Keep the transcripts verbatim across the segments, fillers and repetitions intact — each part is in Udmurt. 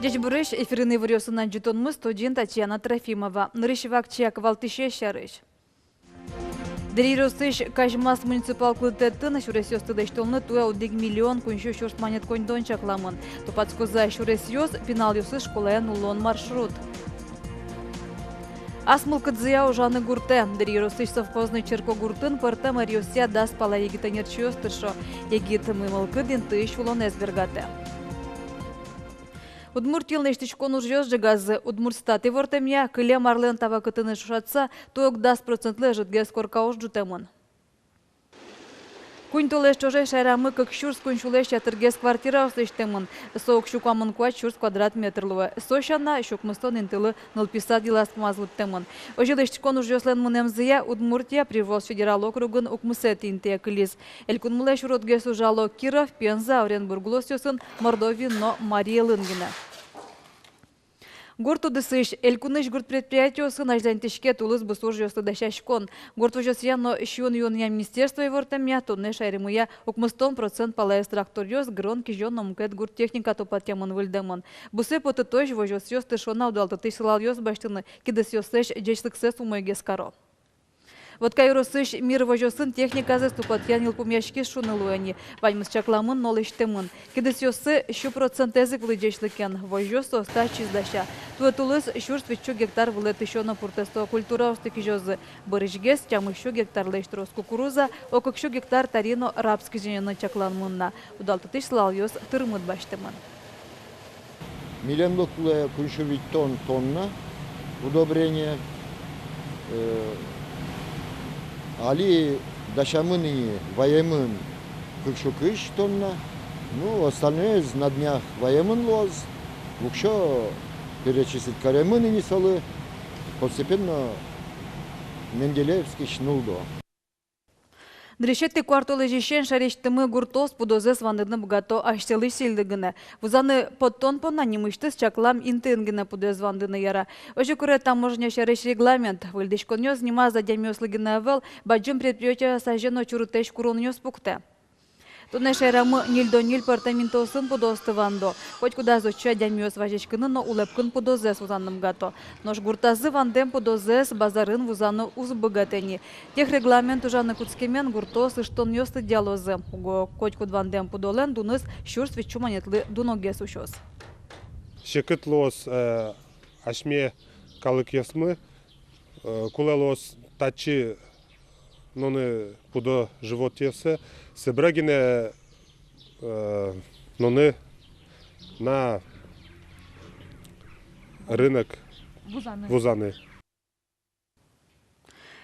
Ӟечбуресь! Эфирын иворъёсын адӟытонмы, студиын Татьяна Трофимова. Нырысь вакчияк валтӥсез сярысь. Дэри ёросысь Казьмас муниципал кылдытэтын сюресъёсты лэсьтонлы туэ одӥг миллион куинь сю сюрс манет коньдон чакламын. Тупатскоз-а сюресъёс, пиналъёсыз школае нуллон маршрут. Ас мылкыдзыя ужаны гуртэ. Дэри ёросысь совхозный черкогуртын пӧртэм ӧръёсъя дас пала егит ӧнерчиос тыршо. Егит мылкыд интыысь улонэз бергатэ. Удмуртиын лэсьтӥськон ужъёс ӝегазы. Удмуртстат ивортэмъя, кылем арлэн та вакытыныз ӵошатыса, туэ ог дас процентлы ӧжытгес корка уж ӝутэмын. Куинь толэзь ӵоже шаерамы кык сюрс куинь сюлэсь ятыргес квартираос лэсьтэмын. Со уксё куамын куать сюрс квадрат метр луэ. Со сяна, сю укмыстон интылы нылпи сад йылаз-пумаз вуттэмын. Озьы лэсьтӥськон ужъёслэн мынэмзыя Удмуртия Приволжск федерал округын укмысэтӥ интые кылиз. Элькунмылэсь уродгес ужало Киров, Пенза, Оренбург улосъёсын, Мордовиын но Марий Элын гинэ. Гурт удысысь. Элькунысь гурт предприятиосын азьланьтӥське тулыс бусы ужъёслы дасяськон. Гурт возёсъя но сиён-юонъя министерство ивортэмъя, туннэ шаермыя укмыстон процент палаез тракторъёс, гырон-кизён но мукет гурт техника тупатъямын, выльдэмын. Бусые потытозь возёсъёс тыршо на удалтытӥсь сылалъёс басьтыны, кидысъёслэсь ӟечлыксэс умойгес каро. Вотка ёросысь «Мир» возёсын техниказэс тупатъян йылпумъяськиз шуыны луэ ни. Ваньмыз чакламын но лэсьтэмын. Кидысъёссы сю процентэз ик вылӥ ӟечлыкен. Возёс соос татчы ик дася. Туэ тулыс сюрс витьсю гектар вылэ тысё но пуртэсто культураосты кизёзы. Бӧрысьгес тямыссю гектарлэсь трос кукуруза, ог кыксю гектар тари но рапс кизёнъёны чакланмын на. Удалтытӥсь сылалъёс тырмыт басьтэмын. Милемлы кулэ куинь сю витьтон тонна удобрение. Э, али дасямын ини, ваемын кык сю кызь тонна. Ну, остальное на днях ваемын луоз. Уксё перечислить каремын ини солы. Постепенно Менделеевскысь нулло. Нырысетӥ куартолэзьысен шаерысьтымы гуртоос пудозэс вандыны быгато асьсэлы сӥльды гинэ. Вузаны поттон понна нимысьтыз чаклам интыын гинэ пудоез вандыны яра. Озьы куре таможня сярысь регламент. Выльдӥськонъёс нимаз адямиослы гинэ ӧвӧл, бадӟым предприятиос азе но чурытэсь куронъёс пуктэ. Туннэ шаерамы ньыльдон ньыль пӧртэм интыосын пудоосты вандо. Котькудаз отчы адямиос вазиськыны но улэпкын пудозэс вузаны быгато. Нош гуртазы вандэм пудозэс базарын вузаны уз быгатэ ни. Тех регламент ужаны кутскемен гуртоос ыштонъёс лыдъялозы. Уго котькуд вандэм пудолэн дуныз сюрс витьсю манетлы дуногес усёз. Секыт луоз, э, асьме калыкъёсмы, э, кулэ луоз татчы нуны пудо животъёссэ, собере гинэ, э, нуны на рынок вузаны. Вузаны.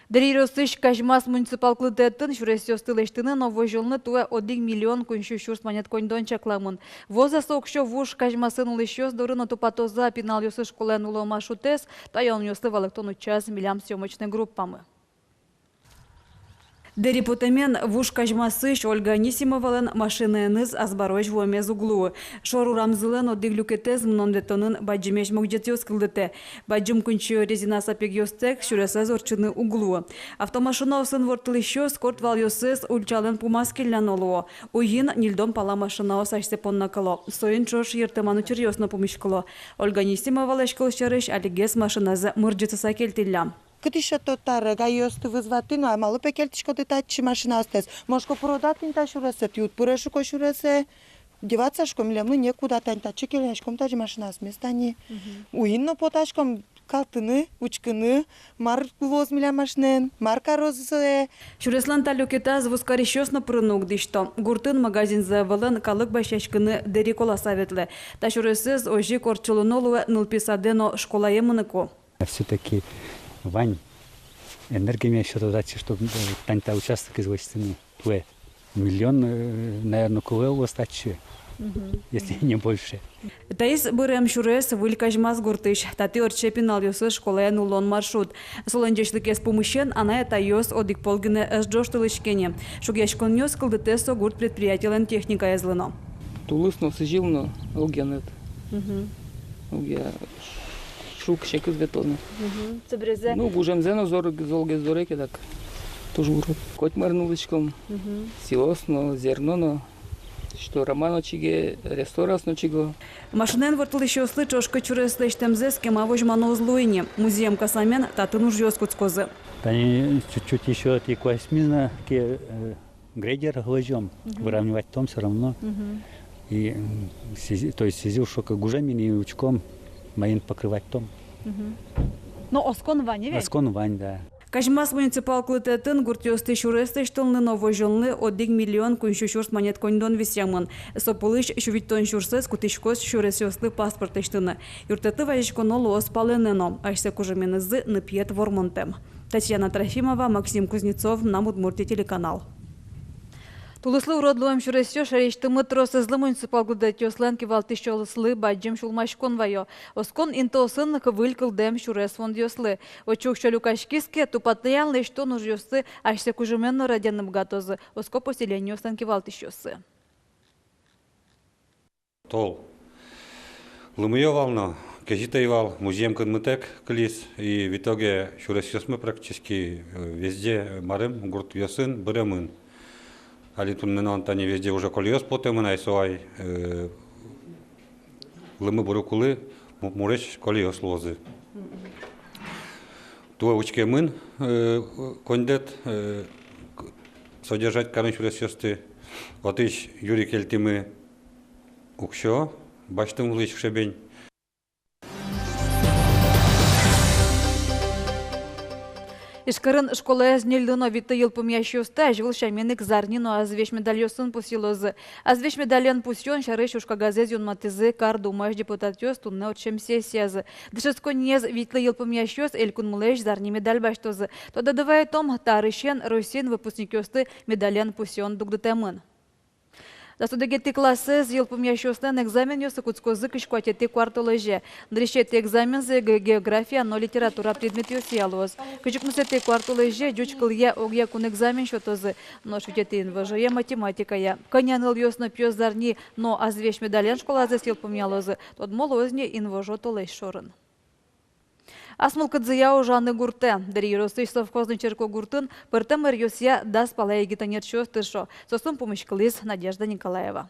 Дэри ёросысь Казьмас муниципал кылдытэтын сюресъёсты лэсьтыны но возёнлы туэ одӥг миллион куинь сю сюрс манет коньдон чакламын. Вуоз-а со уксё вуж Казьмасын улӥсьёс доры но тупатоз-а пиналъёсыз школае нуллон маршрутэз, та юанъёслы валэктон утчаз милям съёмочной группамы. Дэри потэмен вуж Казьмасысь Ольга Анисимовалэн машинаеныз азбарозь вуэмез уг луы. Шор урамзылэн одӥг люкетэз мынон-ветлонын бадӟымесь могӟетъёс кылдытэ. Бадӟым кунчиё резина сапегъёстэк сюресэз ортчыны уг луы. Автомашинаосын ворттылӥсьёс корт валъёссэс ульчалэн пумаз келляно луо. Уйин ньыльдон пала машинаос асьсэ понна кӧло. Соин ӵош йыртэман учыръёс но пумиськыло. Ольга Анисимовалэсь кылсярысь, алигес машиназэ мырӟытыса кельтӥллям. Кытысь сётод табере, гаиосты вызвать каро но, а малы пе кельтӥськоды татчы машинаостэс? Мон шуко, пырод-а тӥни та сюресэ, тӥ уд пыре, шуко, сюресэ. Деваться, шуко, милемлы некуда, тани татчы келяськом, тазьы машинаосмес тани. Мгм. Уин но потаськом калтыны, учкыны, мар луоз милям машинаен, мар карозы сое. Сюреслэн та люкетаз вузкарисьёс но пырыны уг дӥсьто. Гуртын магазинзы ӧвӧлэн калык басьяськыны дэри коласа ветлэ. Та сюресэз озьы ик ортчылоно луэ нылпи садэ но школае мыныку. Всё-таки вань энергиямес сётод татчы, чтоб, э, тани та участокез лэсьтыны. Туэ миллион, э, наверно, кулэ луоз татчы, мгм, если не больше. Таиз бырем сюрес Выль Казьмас гуртысь. Татӥ ортче пиналъёсыз школае нуллон маршрут. Солэн ӟечлыкез пумысен анай-атайёс одӥг пол гинэ ӧз ӝожтылӥське ни. Шугъяськонъёс кылдытэ со гурт предприятилэн техникаезлы но. Тулыс но, сӥзьыл но огъя нет. Мгм. Огъя шуг-секыт ветлоно. Мгм. Собере. Ну, гужемзэ но зор, золгес зоре ке, дак туж урод. Котьмар нуллӥськом. Мгм. Силос но, зерно но. Что роман но чиге, ресторан но чиго. Машинаен ворттылӥсьёслы ӵошкыт сюрес лэсьтэмзэс кема возьмано уз луы ини. Музъем касамен татын ужъёс кутскозы. Тани чуть-чуть ещё ик куасьмиз на ке, э, грейдер возём, выравнивать том всё равно. И, м, сӥзь-, то есть сӥзьыл шокы гужем ини, учком, маин покрывать том. Но оскон вань, э, ве? Оскон вань, да. Казьмас муниципал кылдытэтын гуртъёсты сюрес лэсьтонлы но возёнлы одӥг миллион куинь сю сюрс манет коньдон висъямын. Со пӧлысь сю витьтон сюрсэз кутӥськоз сюресъёслы паспорт лэсьтыны. Юрттэтлы вазиськоно луоз палэнэ но. Асьсэ кужыменызы ныпъет вормонтэм. Татьяна Трофимова, Максим Кузнецов, «Мынам Удмуртие» телеканал. Тулыслы урод луэм сюресъёс шаерысьтымы тросэзлы муниципал кылдытэтъёслэн кивалтӥсьёсызлы бадӟым сюлмаськон вайо. Оскон интыосын ик выль кылдэм сюрес фондъёслы. Отчы уксё люкаськиз ке, тупатъян-лэсьтон ужъёсты асьсэ кужымен но радъяны быгатозы, оско поселениослэн кивалтӥсьёссы. Тол лымыё вал но, кезьыт ӧй вал, музъем кынмытэк кылиз, и в итоге сюресъёсмы практически, э, везде, марым, гуртъёсын быремын. Али туннэ но тани везде уже колеёс потэмын, ай со ай, э, лымы быру кулэ му-, муресь колеёс луозы. Туэ учкемын, э, коньдэт, э, к-, содержать карыны сюресъёсты. Отысь юри кельтӥмы уксё басьтон вылысь шебень. Ижкарын школаез ньыльлы но витьлы йылпумъясьёсты азьвыл сямен ик зарни но азвесь медальёсын пусйылозы. Азвесь медален пусйон сярысь ужкагазэз юнматӥзы кар думаысь депутатъёс туннэ ортчем сессиязы. Дышетсконниез витьлы йылпумъясьёс элькунмылэсь зарни медаль басьтозы. Тодады вайытом, та арысен Россиын выпускникъёсты медален пусйон дугдытэмын. Дас одӥгетӥ классэз йылпумъясьёслэн экзаменъёссы кутскозы кызь куатетӥ куартолэзе. Нырысетӥ экзамензы ге-, география но литература предметъёсъя луоз. Кызь укмысетӥ куартолэзе ӟуч кылъя огъякун экзамен сётозы, нош витетӥ инвожое — математикая. Кӧня нылъёс но пиос зарни но азвесь медален школазэс йылпумъялозы, тодмо луоз ни инвожо толэзь шорын. Ас мылкыдзыя ужаны гуртэ. Дэри ёросысь Совхозный черкогуртын пӧртэм ӧръёсъя дас пала егит ӧнерчиос тыршо. Соосын пумиськылӥз Надежда Николаева.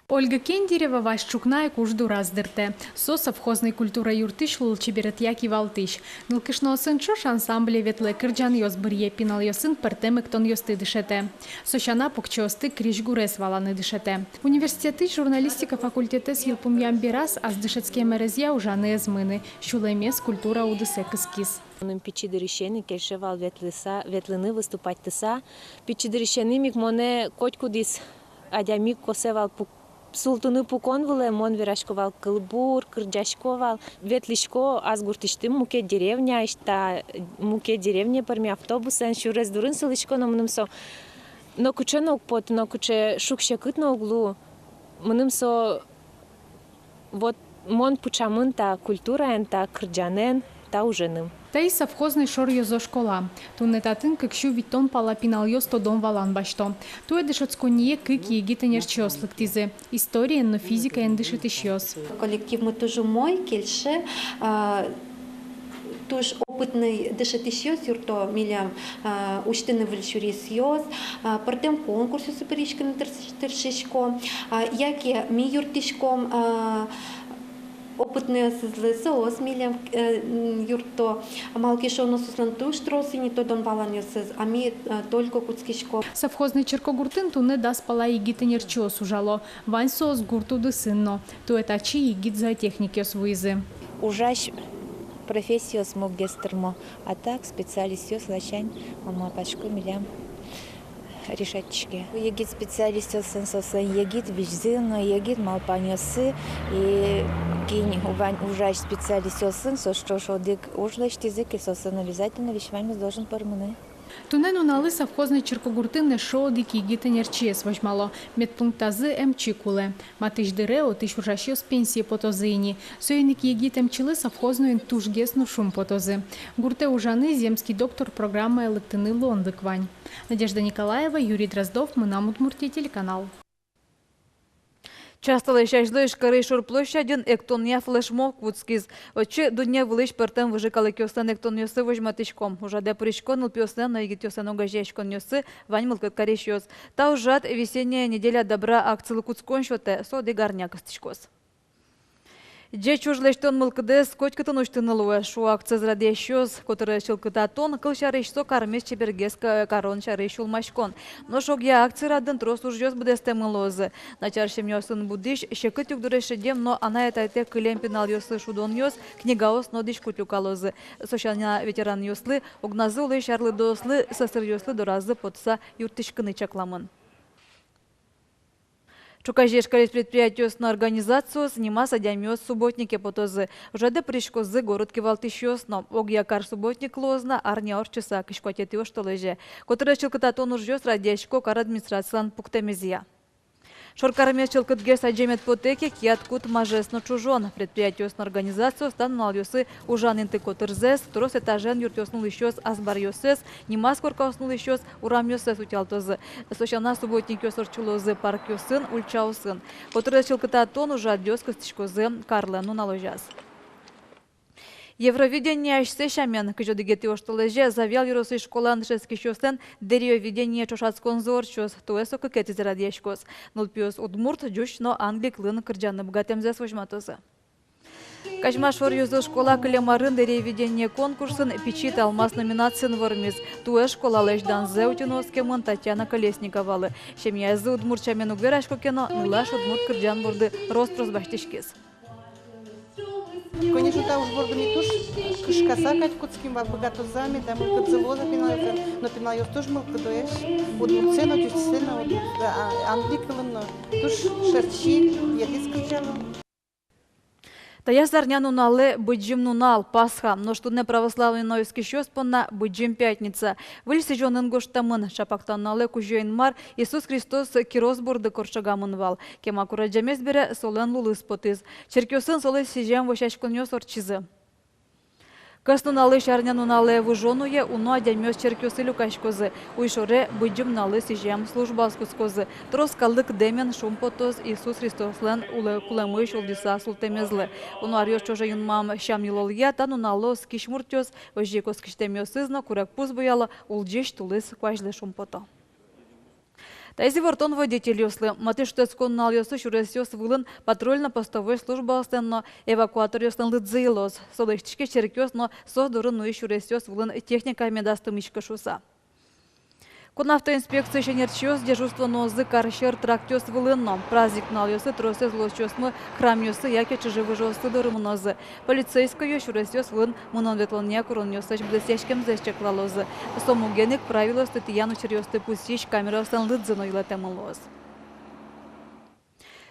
Ольга Кендерева вазь ӵукна ик уж дураз дыртэ. Со совхозной культура юртысь лулчеберетъя кивалтӥсь. Нылкышноосын ӵош ансамбле ветлэ, кырӟанъёс быръе, пиналъёсын пӧртэм эктонъёсты дышетэ. Со сяна, покчиосты крезьгурез валаны дышетэ. Университетысь журналистика факультетэз йылпумъям бераз ас дышетскем ӧрезъя ужаны ӧз мыны, сюлэмез культура удысэ кыскиз. Мыным пичи дырысеным кельше вал ветлыса, ветлыны, выступатьтыса. Пичи дырысеным ик монэ котькудӥз адями косэ вал пук-, султыны пукон вылэ, мон верасько вал кылбур, кырӟасько вал. Ветлӥсько ас гуртысьтым мукет деревняысь, та мукет деревняе пӧрме автобусэн, сюрес дурын сылӥсько, но мыным со нокыӵе но уг поты, нокыӵе шуг-секыт но уг луы. Мыным со вот мон пыӵамын та культураен, та кырӟанэн, та уженым. Таиз совхозной шор ёзо школа. Туннэ татын кык сю витьтон пала пиналъёс тодон-валан басьто. Туэ дышетсконние кык егит ӧнерчиос лыктӥзы. Историен но физикаен дышетӥсьёс. Коллективмы туж умой, кельше, а, туж опытной дышетӥсьёс юртто милям, а, усьтыны выль сюресъёс, а, пӧртэм конкурсъёсы пыриськыны тырш-, тыршисько, а, яке ми юрттӥськом, а, опытнойёсызлы, соос милям, э, м, юртто, малы ке шуоно соослэн туж трос ини тодон-валанъёсыз, а ми, э, только кутскиськом. Совхозной черкогуртын туннэ дас пала егит ӧнерчиос ужало. Вань соос гурт удысын но. Туэ татчы егит зоотехникъёс вуизы. Ужась профессиос муггес тырмо, а так специалистъёс ласянь, мон малпасько, милям решатьтӥське. Егит специалистъёслэн, соослэн егит визьзы но, егит малпанъёссы, и кин вань ужась специалистъёслэн, соос ӵош одӥг уж лэсьтӥзы ке, соослэн обязательно весь ваньмыз должен пӧрмыны. Туннэ нуналлы совхозной черкогуртын эшшо одӥг егит ӧнерчиез возьмало. Медпунктазы эмчи кулэ. Матысь дыре отысь ужасьёс пенсие потозы ини. Соин ик егит эмчилы совхозноын тужгес но шумпотозы. Гуртэ ужаны «Земский доктор» программае лыктыны луонлык вань. Надежда Николаева, Юрий Дроздов, «Мынам Удмуртие» телеканал. Час талэсь азьло Ижкарысь шор площадьын эктонъя флешмоб кутскиз. Отчы дунне вылысь пӧртэм выжы калыкъёслэн эктонъёссы возьматӥсько. Ужрадэ пырисько нылпиослэн но егитъёслэн огазеяськонъёссы, вань мылкыд карисьёс. Та ужрад «Весенняя неделя добра» акцилы кутскон сётэ, со одӥг арня кыстӥськоз. Ӟеч уж лэсьтон мылкыдэз котькытын усьтыны луэ, шуо акциез радъясьёс. Котырес чылкытатон — кылсярысь, со кармес чебергес ка-, карон сярысь сюлмаськон. Нош огъя акци радын трос ужъёс быдэстэмын луозы. Начар семьяосын будӥсь, секыт югдурез шедем но анай-атайтэк кылем пиналъёслы шудонъёс, книгаос но дӥськут люкалозы. Со сяна ветеранъёслы, огназы улӥсь арлыдоослы, сӧсыръёслы доразы потыса юрттӥськыны чакламын. Ӵуказе Ижкарысь предприятиос но организациос нимаз адямиос субботнике потозы. Ужрадэ пыриськозы город кивалтӥсьёс но. Огъя кар субботник луоз на арня ортчыса, кызь куатетӥ оштолэзе. Котырес чылкытатон ужъёс радъясько кар администрацилэн пуктэмезъя. Шоркармес чылкытгес адӟемед потэ ке, кияд кут мажез но ӵужон. Предприятиос но организациос та нуналъёсы ужан инты котырзэс, трос этажен юртъёсын улӥсьёс азбаръёссэс, нимаз коркаосын улӥсьёс урамъёссэс утялтозы. Со сяна субботникъёс ортчылозы паркъёсын, ульчаосын. Котырес чылкытатон ужрадъёс кыстӥськозы карлэн нуналозяз. Евровидение асьсэ сямен. Кызь одӥгетӥ оштолэзе Завьял ёросысь школаын дышетскисьёслэн «Дэриовидение» ӵошатсконзы ортчоз. Туэ со кыкетӥзэ радъяськоз. Нылпиос удмурт, ӟуч но англи кылын кырӟаны быгатэмзэс возьматозы. Казьма шор ёзо школа кылем арын «Дэриовидение» конкурсын «Пичи талмас» номинациын вормиз. Туэ школалэсь данзэ утьыны оскемын Татьяна Колесниковалы. Семьязы удмурт сямен уг верасько ке но, нылаш удмурт кырӟан борды рос-прос басьтӥськиз. Конечно, та уж борды ми туж кышкаса кадь кутским вал, быгатозы-а меда, мылкыдзы луоз-а пиналъёслэн, но пиналъёс туж мылкыдоесь, удмуртсэ но, ӟучсэ но, удмурт, а, англи кылын но, туж шерчи, егит кырӟало. Таяз арнянуналэ Быдӟым нунал, Пасха, нош туннэ православной оскисьёс понна Быдӟым пятница. Выль сӥзёнын гожтэмын, ӵапак та нуналэ Кузё-Инмар Иисус Христос кирос борды корчагамын вал. Кема курадӟемез бере солэн лулыз потӥз. Черкъёсын солы сӥзем вӧсяськонъёс ортчизы. Кӧснуналысь арнянуналэ выжон уе уно адямиос черкъёсы люкаськозы. Уйшоре Быдӟым нуналлы сӥзем службаос кутскозы. Трос калык дэмен шумпотоз Иисус Христослэн улэ-, кулэмысь улӟыса султэмезлы. Уно аръёс ӵоже юнмам сям-йылолъя та нуналлы оскись муртъёс, озьы ик оскисьтэмъёсыз но курегпуз буяло, улӟись тулыс куазьлы шумпото. Таиз ивортон водительёслы. Матысь шутэтскон нуналъёсы сюресъёс вылын патрульно-постовой службаослэн но эвакуаторъёслэн лыдзы йылоз. Со лэсьтӥське черкъёс но соос доры нуись сюресъёс вылын техника медаз тымиськы шуыса. Кун автоинспекциысь ӧнерчиос дежурство нуозы кар сьӧр трактъёс вылын но. Праздник нуналъёсы тросэз улӥсьёсмы храмъёсы яке чыжы-выжыосы доры мынозы. Полицейскойёс сюресъёс вылын мынон-ветлонъя куронъёслэсь быдэсъяськемзэс чаклалозы. Со муген ик правилоосты тӥян учыръёсты пусйись камераослэн лыдзы но йылэтэмын луоз.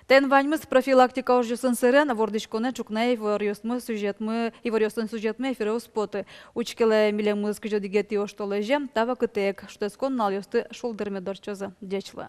Тӥни ваньмыз. Профилактика ужъёсын сэрен вордӥськонэ ӵукна иворъёсмы сюжетмы, иворъёсын сюжетмы эфире уз поты. Учкелэ милемыз кызь одӥгетӥ оштолэзе, та вакытэ ик. Шутэтскон нуналъёсты шулдыр мед ортчозы. Ӟеч луэ.